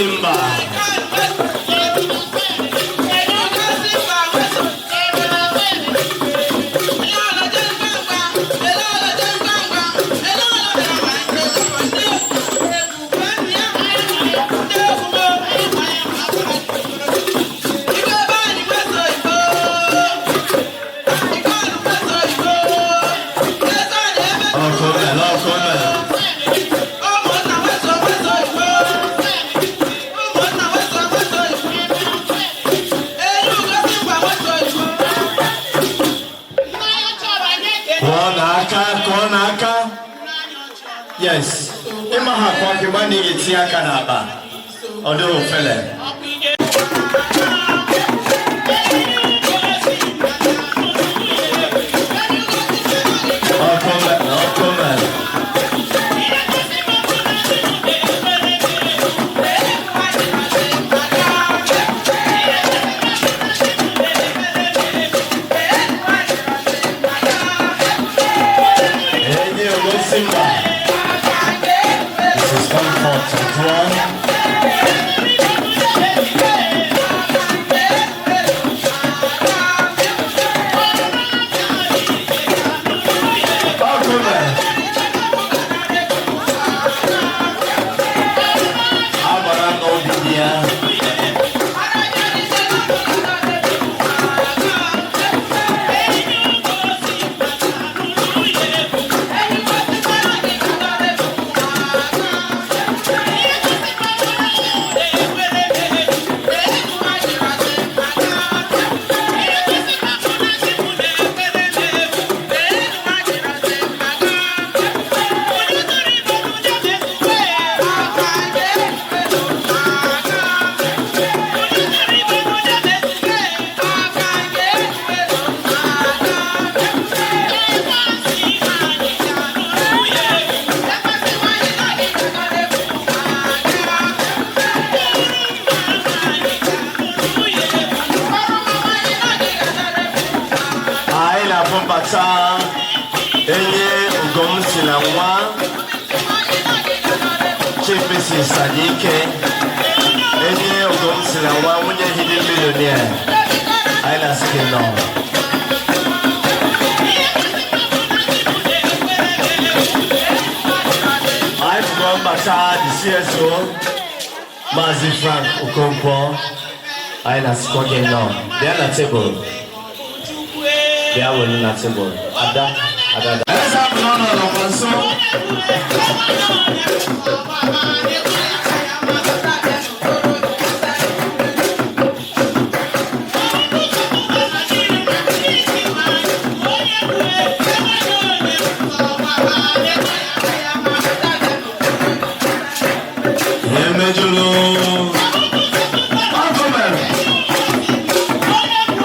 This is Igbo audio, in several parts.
Ugosi Mba. Ọkọ mele, ọkọ mele. Kụọ n'aka, kụọ n'aka. Yes. Ịma ha kụọ ka ịgba na ị ga-etinye aka n'akpa. Ọ dịghị ofele. Ọkọ mele, ọkọ mele. Enyi Ugosi Mba. This is Comfort Draw. Ọkọ mele. Agbara na obi dị ya. Anyị na-afụ mbata enye Ugom si na nwa Chief Mrs. Sadike, enye Ugom si na nwa, nwunye Hidden Millionaire. Anyị na-asị gị nnọọ. Anyị fụrụ mbata the CSO, Maazị Frank Okonkwo. Anyị na-asịkwa gị nnọọ. Bịa na tebụl, bịa welu na tebụl. Ada, ada, ada. Eze abụ na ọ nọrọkwa nso. Ihe mejụrụ ọkụ mere.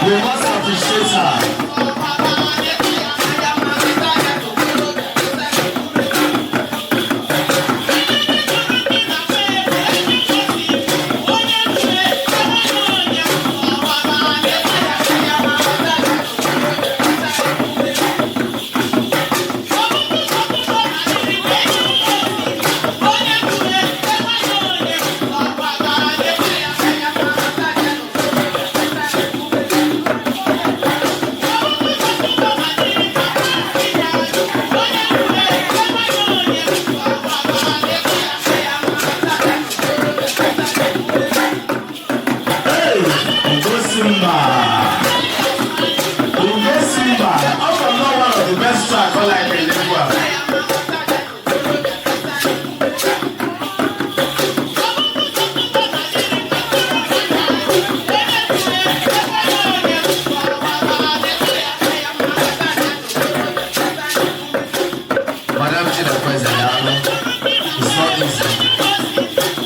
We must appreciate her. Hey, Ugosi Mba. Ugosi Mba. Ọ bụ nnọọ one of the best track ọ like egwu a. Madam Chinekweze, daalụ. It's not easy.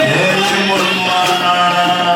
Enyi mụrụ mma.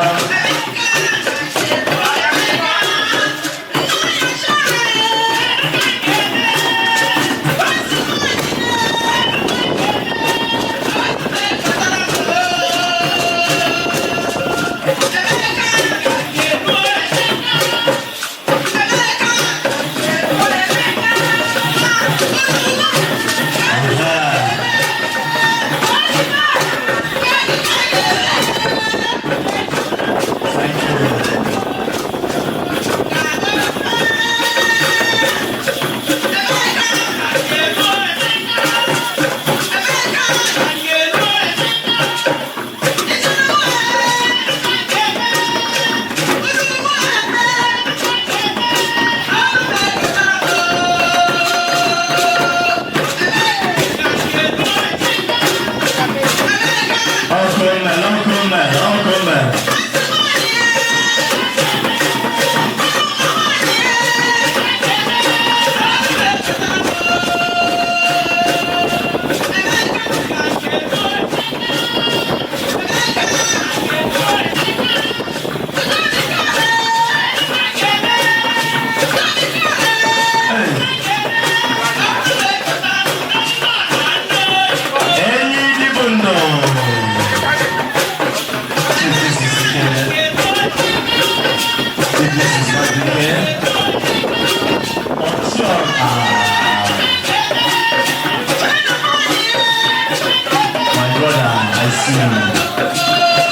I see you.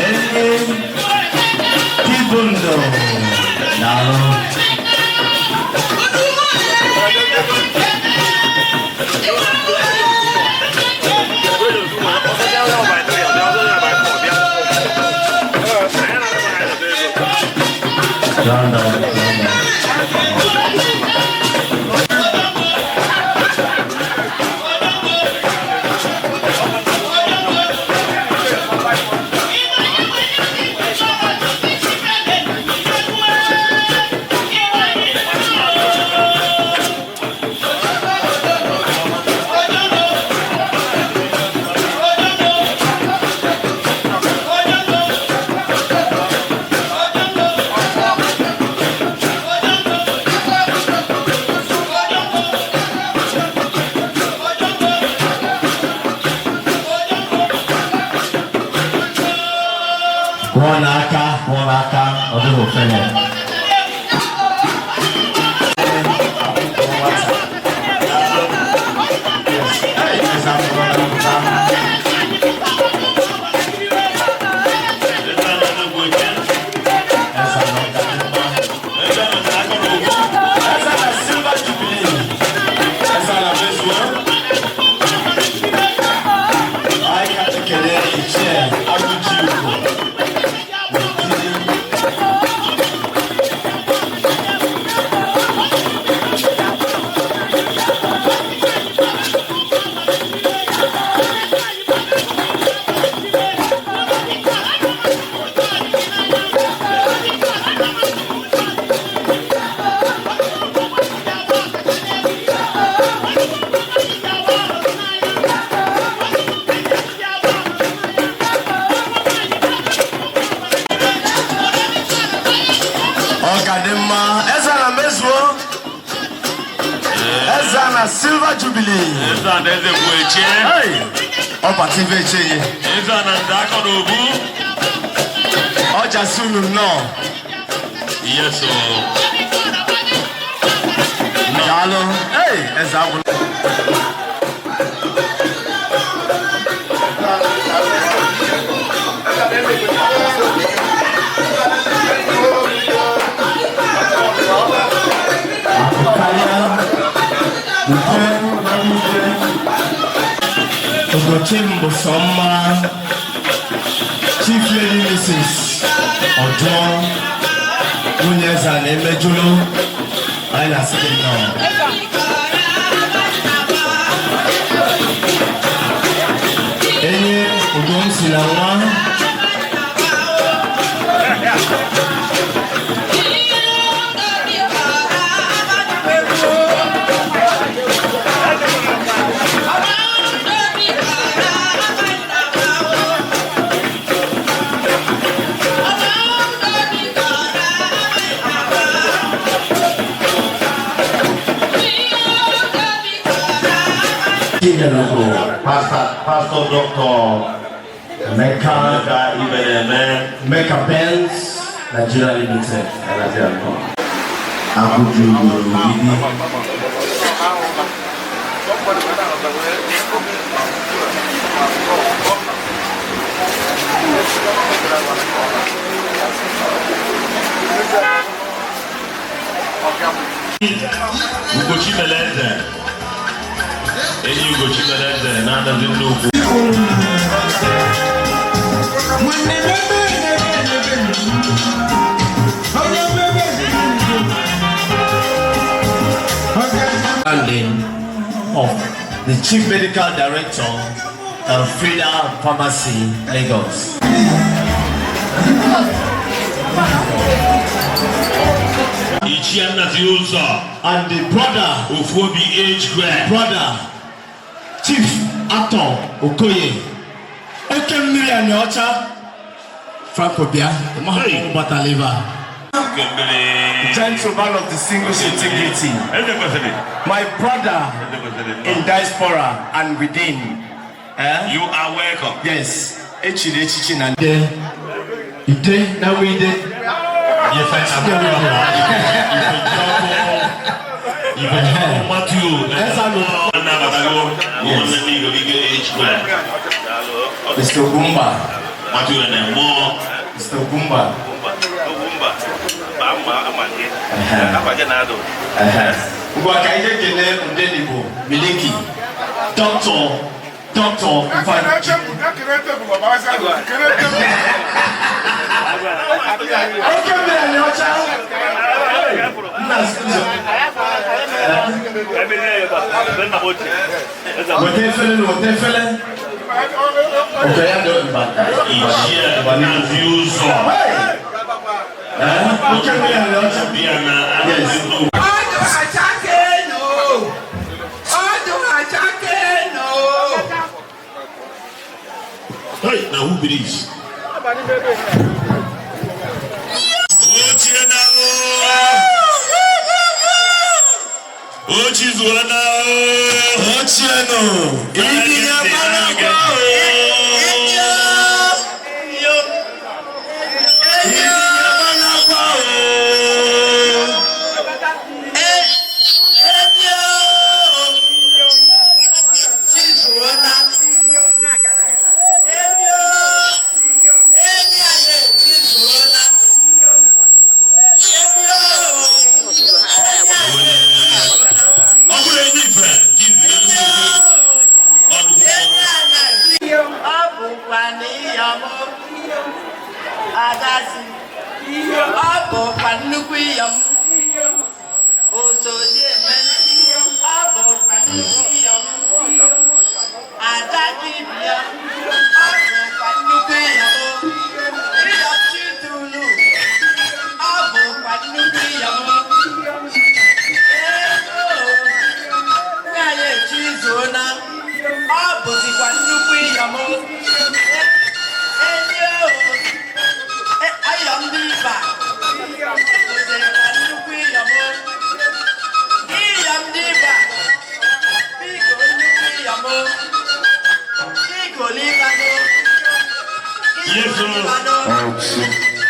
Enyi Kibundo, daalụ. Round up, round up. Kụọ n'aka, kụọ n'aka, ọ dịghị ofele. Yes. Hey, eze amụrụ na mpụta. Eze na ọdịmma. Eze na Silver Jubilee. Eze na mezuo. Anyị ka ekele Ichie Agụji Ugo. N'Ogidi. Ọ ka dị mma. Eze na mezuo. Eze na Silver Jubilee. Eze na eze bụ echie. Hey! Ọ bata ife eche ya. Eze na ndị aka n'obu. Ọ jasị unu nnọọ. Yes o. Daalụ. Hey! Eze agwụla. Akụkarịa nke na Ugochi mbụ sọ mma. Chief Lady Mrs. Ọjọ́, nwunye eze a na-emejulu, anyị na-asị gị nnọọ. Enyi Ugom si na nwa. Chinelugo, Pastor, Pastor Dr. Emeka. Emeka Ibeneme. Meka Benz Nigeria Limited. Abuju Ogidi. Ugochi Meleze. Enyi Ugochi Meleze na-adazi nnukwu. Nwanne mebe nebe nebe onye mebe Standing of the Chief Medical Director of Frida Pharmacy, Lagos. Ichie Nnazi Ụzọ. And the brother, Ofuobi age grade. Brother, Chief Actor Okoye, Oke mmiri anyị ọcha, Franco Bia, Hey. Bataliva. Oke mmiri. Gentleman of distinguished integrity, Eze kwesịrị. My brother Eze kwesịrị. In diaspora and within. Eh? You are welcome. Yes, echiri echichi na ide, ide na ide. Ife Ifechukwu Matthew. Eze alụ. Nnabatago ụmụnne ndị Igbo age square. Mr. Ogumba. Matthew na mmụọ. Mr. Ogumba. Ehe. Ngwa, ka anyị jee kelee Odenigbo Miliki. Dr. Ifeanyi. Oke mmiri anyị ọcha. Nna, ụzọ. Weta efere na weta efere. Oke ya dị mba. Ichie Nnazi Ụzọ. Hey! Eh? Oke mmiri anyị ọcha. Bịa na Yes. Ọdún àṣàkè nù. Ọdún àṣàkè nù. Hey, na who be this? Ochie na o. Ochizuo na o. Ochie nụ. Ịnyịnya mara agba o. Ịnyịnya mara agba o. Ọ bụrụ enyi ife, give me ọdụ. Ọ bụkwa n'iyọm adasi, ọ bụkwa nnukwu iyọm osodieme, ọ bụkwa nnukwu iyọm ada dibịa, ọ bụkwa nnukwu iyọm iyọm chitulu, ọ bụkwa nnukwu iyọm ego nwaanyị echizuona, ọ bụzikwa nnukwu iyọm enyi o ayọm ndị iba bụzikwa nnukwu iyọm iyọm ndị iba. Biko, nnukwu iyọm, biko libanụ. Yes, sir. Libanụ.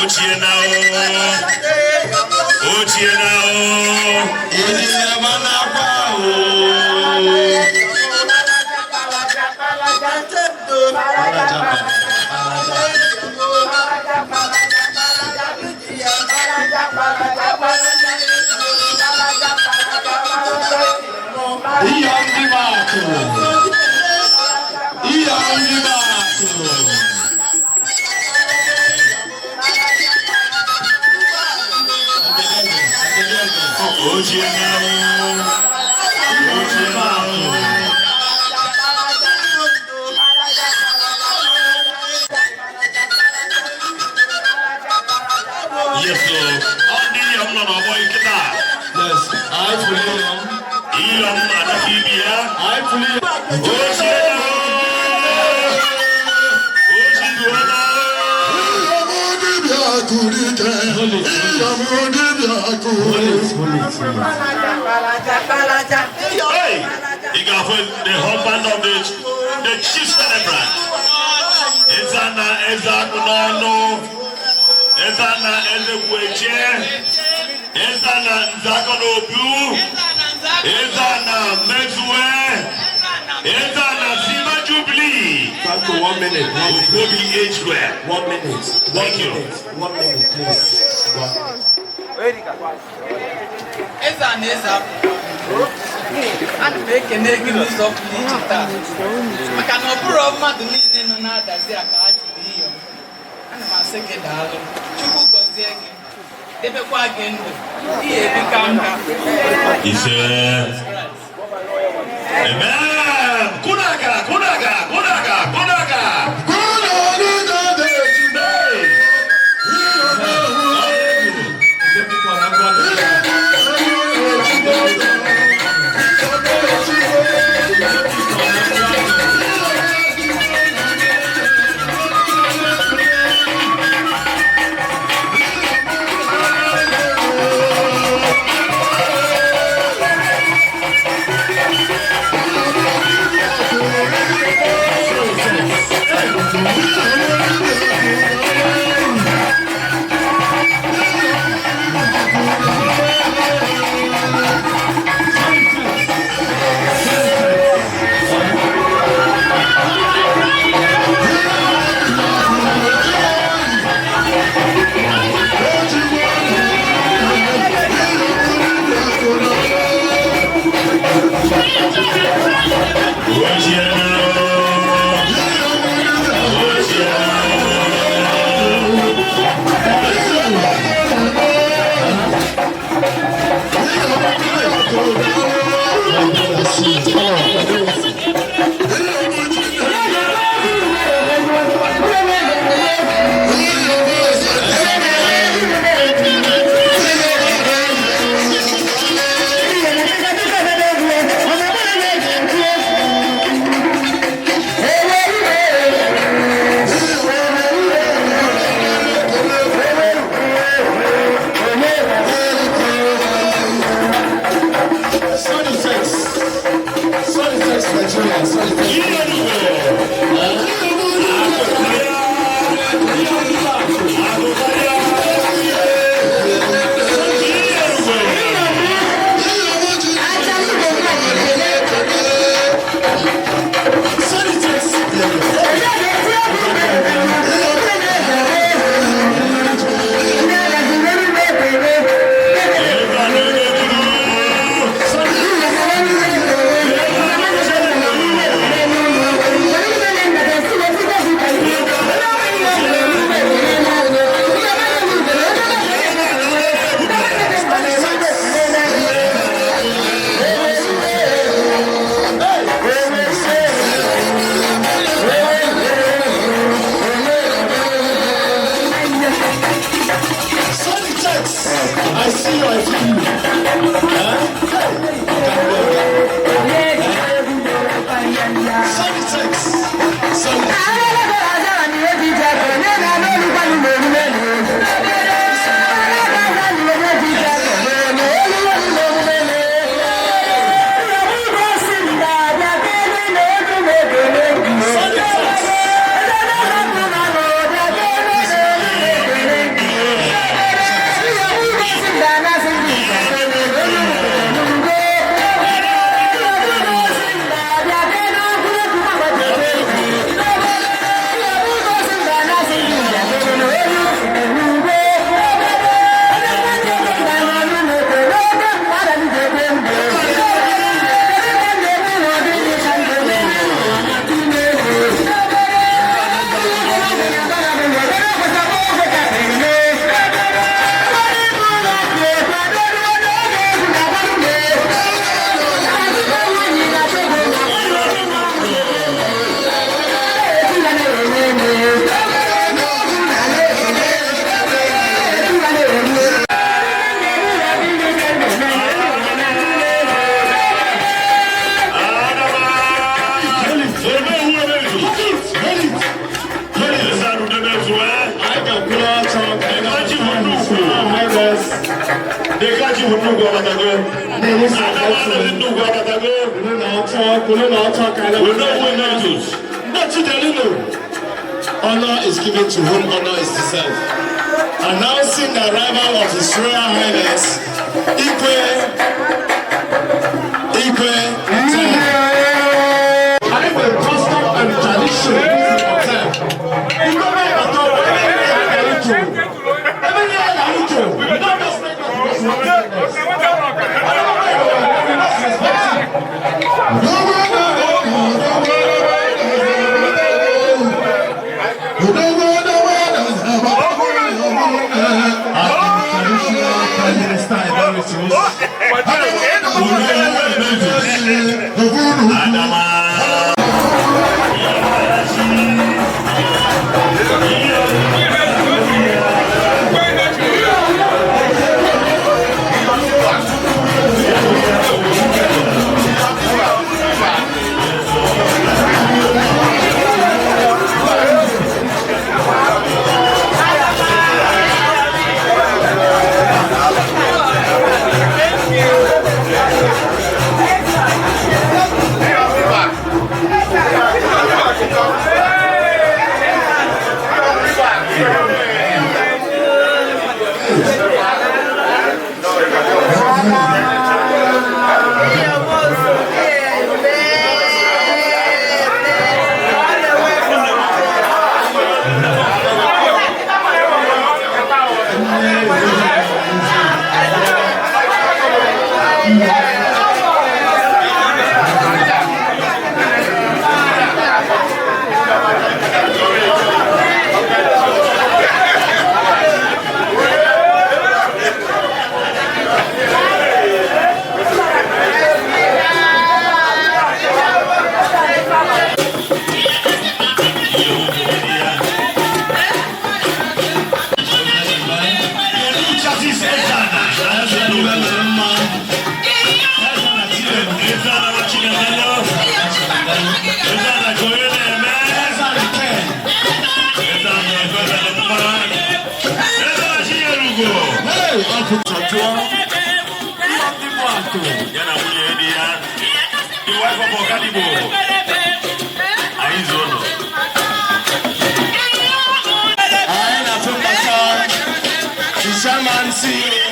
Ochie na o. Ochie na o. Ịnyịnya mara agba o. Alaja, alaja. Iyo ndị bụ akụ. Iyo ndị bụ akụ. Ochie na o. Ochie na o. Yes, o. Ọ ndị iyom nọ n'ọgbọ nkịta. Yes, anyị fụrụ iyom. Iyom adaka ibi ya. Anyị fụrụ iyom. Ochie na o. Ochizuo na o. Hold it, hold it, hold it, hold it. Hey! Ị ga-afụ the husband of the chief celebrant. Ezana eze akụ n'ọnụ. Ezana eze kweche. Ezana nzakọ n'obu. Ezana mezue. Ezana silver jubilee. Franco, one minute, one minute. Obi age square. One minute. One Thank you. minute. One minute, please. One. Eze a na eze apụ, ana m ekene gị n'ụzọ pụrụ iche taa, maka na ọ bụrụ mmadụ niile nọ na-adazi a ka ha jiri iyo. Ana m asị gị daalụ, Chukwu gọzie gị. Debekwa gị ndụ. Ihe ebika nka. Ise. Amen. Kunaga, kunaga, kunaga, kunaga. I see you, I feel you. Huh? Sorry, sex. Sorry. Honor is given to whom honor is deserved. Announcing the arrival of His Royal Highness, Igwe Igwe I think the custom and tradition observed. You don't just make us because we want to make us. We must respect you. Adama. Ya na nwunye di ya, the wife of Ọkadigbo, anyị zo nọ. Anyị na-atụ mbata the chairman CEO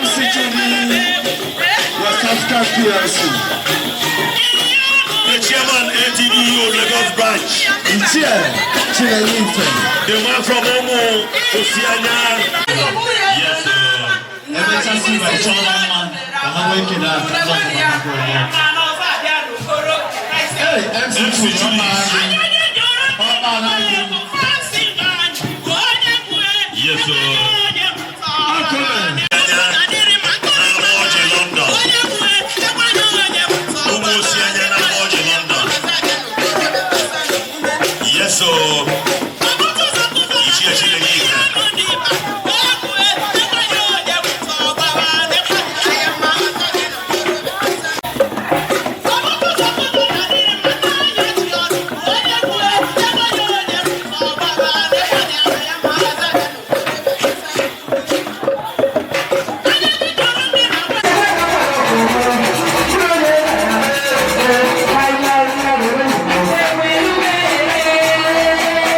MC Judy West Africa PLC. The chairman ATDU Lagos branch. Ichie Chinenye Ife. The man from Omo Osianya. Yes, sir. Emechasị ma chọọ mma ka ha nwee ike na-aka. Hey, MC MC Judy. Judy. Ọkpara gị. Yes, sir. Akụme. Na Ọjị London. Ụmụ Osianya na Ọjị London. Yes, sir. Ichie Chinenye Ife. Thank you.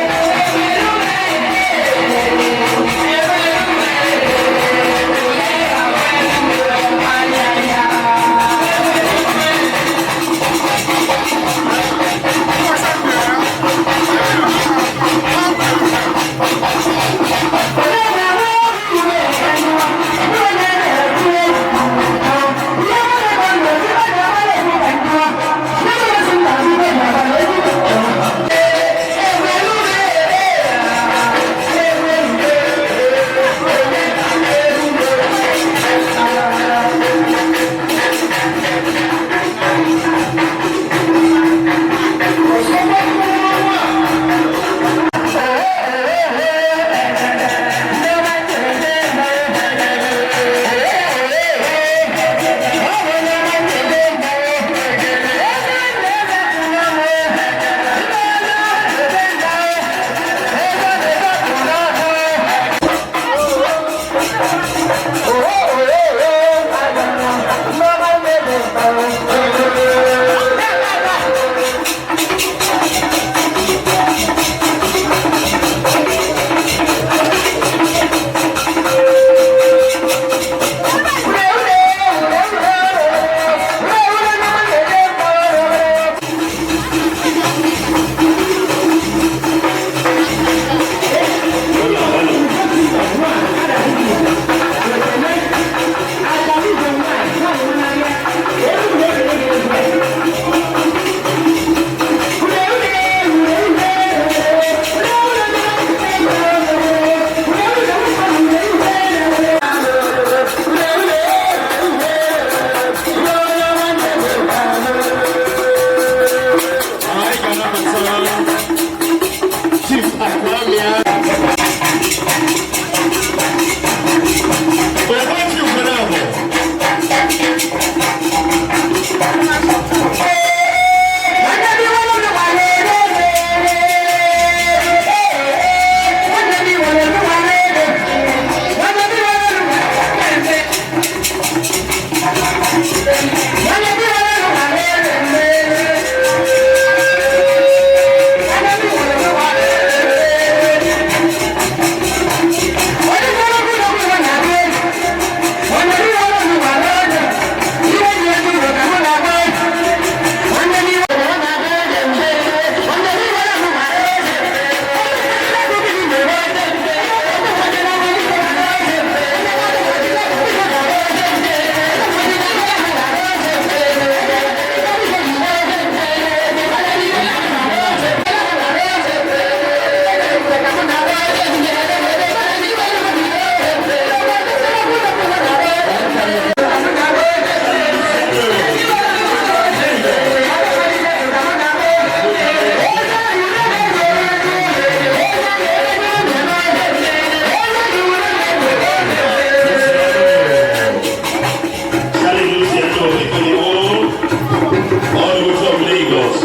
way from Lagos.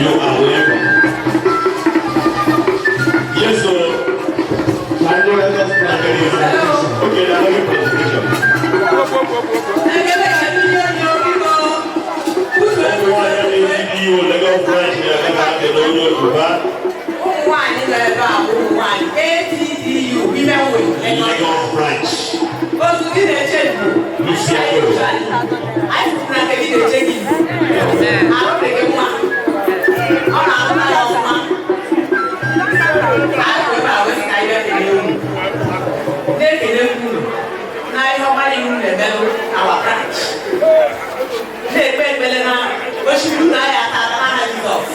You are welcome. Yes, sir. Okay, now let me presentation. Everyone, Lagos branch, Ụmụ nwaanyị nọ ebe a bụ ụmụ nwaanyị ATDU Women Wing. Lagos branch. Otu gị na-eche ndụ. Lucy Akoro. Anyị fụrụ na nke gị na-eche gị. Arụ dị gị mma. Ọ na-arụ na ya ọfụma. Anyị bụ ebe a wee sị ka anyị bịa kelee unu. Na-ekele unu na ihe ọma niile unu na-emelụ our branch. Na-ekpe ekpere na osimiri unu anyị ata ata n'aha Jizọs.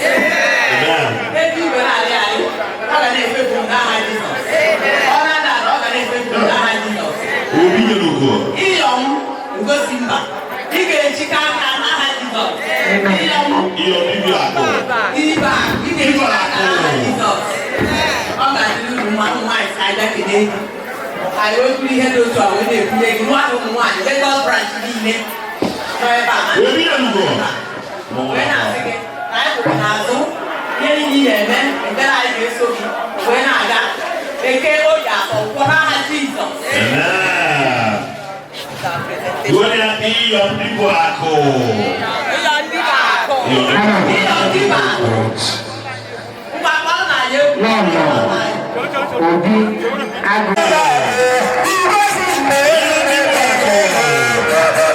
Amen. Ebe igwe na-arị arị, ọ ga na-efefu m n'aha Jizọs. Ọ na-ada ada, ọ ga na-efefu m n'aha Jizọs. Obi Nyelugo. Ịyọm ngosi mba, ị ga-ejikọ aka n'aha Jizọs. Ịyọm Iyo Bibi Akụ. ibe a, ị ga-ejikọ aka n'aha Jizọs. Ọ ga-adịrị unu mma. Ụmụ nwaanyị si anyị bịa kelee gị. Anyị wepụrụ ihe dị otu a wee na-ebunye gị nwa ụmụ nwaanyị Lagos branch niile nọ ebe a. Obi Nyelugo. Wee na-asị gị na anyị kwụrụ n'azụ ihe niile ị na-eme. Ekpere anyị ga-eso gị wee na-aga. Eke oyi afọ nkwọ n'aha Jizọs. Amen. Gloria Iyo Bibi Akụ. Iyo ndị bụ akụ. Iyo Bibi. Iyo ndị bụ akụ. Ngwa, kpọrọ na anyị egwu. Obi Agụ. Iyo Bibi Akụ.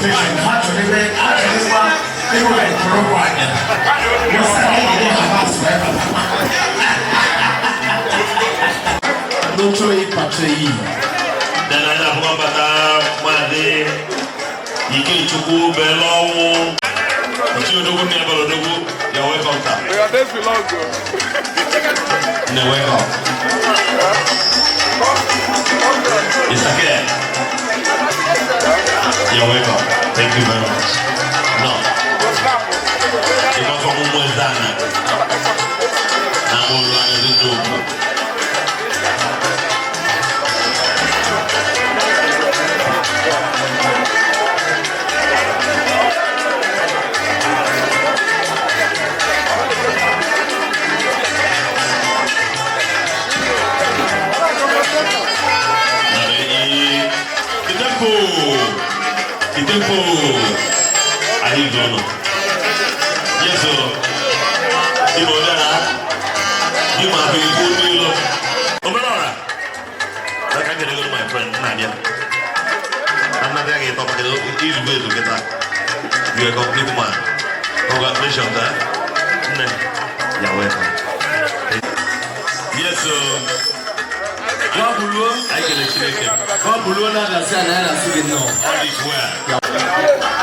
Transportation, ha chọrọ ebe ha chọrọ ịgba ịgba ịkụrụkwa anya. Wọ́n sá ní ìwé àbá sọ̀rọ̀ ẹ̀ bàbá. N'otu ịkpata iyi. Then anyị na-akpọbata Maazị Ikechukwu Belọnwụ. Ichie Odogwu nne Ebere Odogwu, you're welcome, sir. Your days belong to. Nne, welcome. Mr. K. You're welcome. Thank you very much. No. Ịma from Ụmụezana. Na mụrụ anyị dị n'okwu. The tempo. The tempo. Anyị dị ọnụ. Yes, sir. Ime ọbịara. Ime abụ ikwu n'ụlọ. Omenọra. Like I can go to my friend Nadia. I'm not going to talk about it. He's way to get that. You're a complete man. Congratulations, eh? Nne. You're welcome. Yes, sir. Gwa buluo. Anyị kele Chineke. Gwa buluo na-adasị a na ya na-asị gị nnọọ. All is well.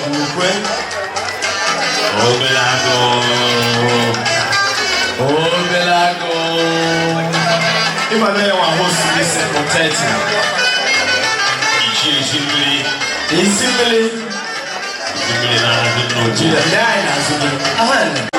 Ukwe. Obere agụ. Obere agụ. Ịma na ya nwa host this for 30. Ichie isi mmiri. Isi mmiri. Isi mmiri na-ahazi nnukwu. Jide ndị anyị na-azụ gị. Aha.